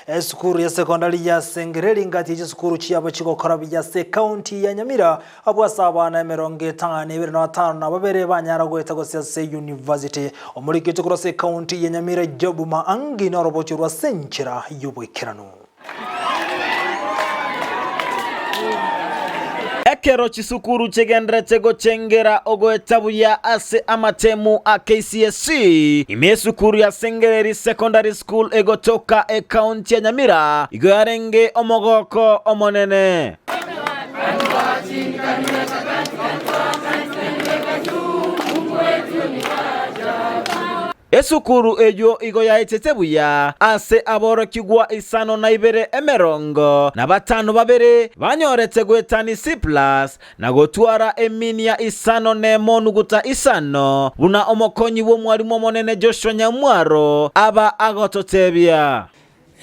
Esukuru ya sekondari ya Sengereri ngati ye chisukuru chiabo chigokora buya ase ekaunti ya Nyamira, abwo ase abana 52 na babere banyara goeta gose ase university. Omoriki oito korwa ase ekaunti ya Nyamira Job Maangi norobocho rwa ase enchera y'oboikeranu. Ekero chisukuru chigenderete gochengera ogoeta buya ase amatemu a KCSE, ime esukuru ya Sengereri Secondary School egotoka ekaunti ya Nyamira igo yarenge omogoko omonene. Esukuru eyio igo yaetete buya ase aborokigwa 52 na 52 banyorete goetani C plus na gotwara emean ya 5.5 buna omokonyi bw'omwarimu omonene Joshua Nyamwaro aba agototebia.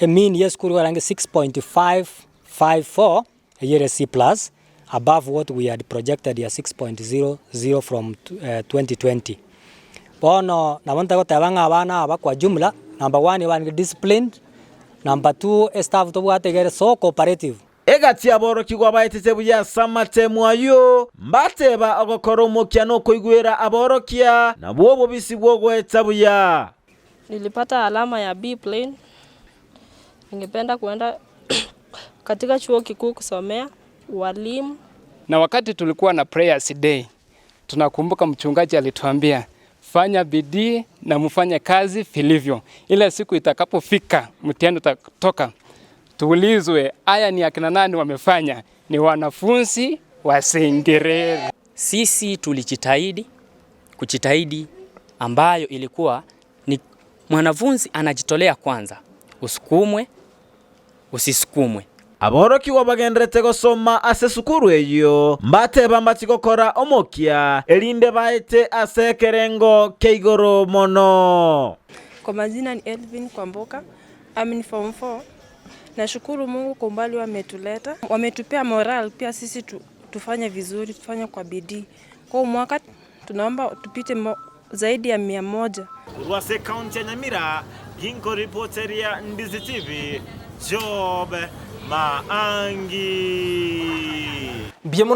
Emean ya esukuru yarange 6.554 eyere C plus above what we had projected ya 6.00 from 2020. Bono nabo ntagoteba ng'a abana aba kwa jumla, number one barenge disciplined, number two estaff tobwate iga ere so cooperative. Egati aborokigwa baetete buya ase amatemu ayio, mbateba ogokora omokia na okoigwera aborokia, nabwo obobisi bw'ogoeta buya. Nilipata alama ya B plain. Ningependa kuenda katika chuo kikuu kusomea ualimu. Na wakati tulikuwa na prayers day, tunakumbuka mchungaji alituambia fanya bidii na mfanye kazi vilivyo. Ile siku itakapofika mtihani utatoka, tuulizwe haya ni akina nani wamefanya? Ni wanafunzi wa Sengereri. Sisi tulijitahidi kujitahidi, ambayo ilikuwa ni mwanafunzi anajitolea kwanza, usukumwe usisukumwe. Aborokigwa bagenderete gosoma ase esukuru eyio mbateba mbachigokora omokia erinde baete ase ekerengo kia igoro mono. Kwa majina ni Elvin Kwamboka. I'm in form 4. Nashukuru Mungu kwa umbali wametuleta. Wametupea moral pia sisi tufanye vizuri, tufanye kwa bidii. Kwa huu mwaka tunaomba tupite zaidi ya 100. Korwa ase ekaunti ya Nyamira, ginko ripoteria Ndizi TV, Job Maangi.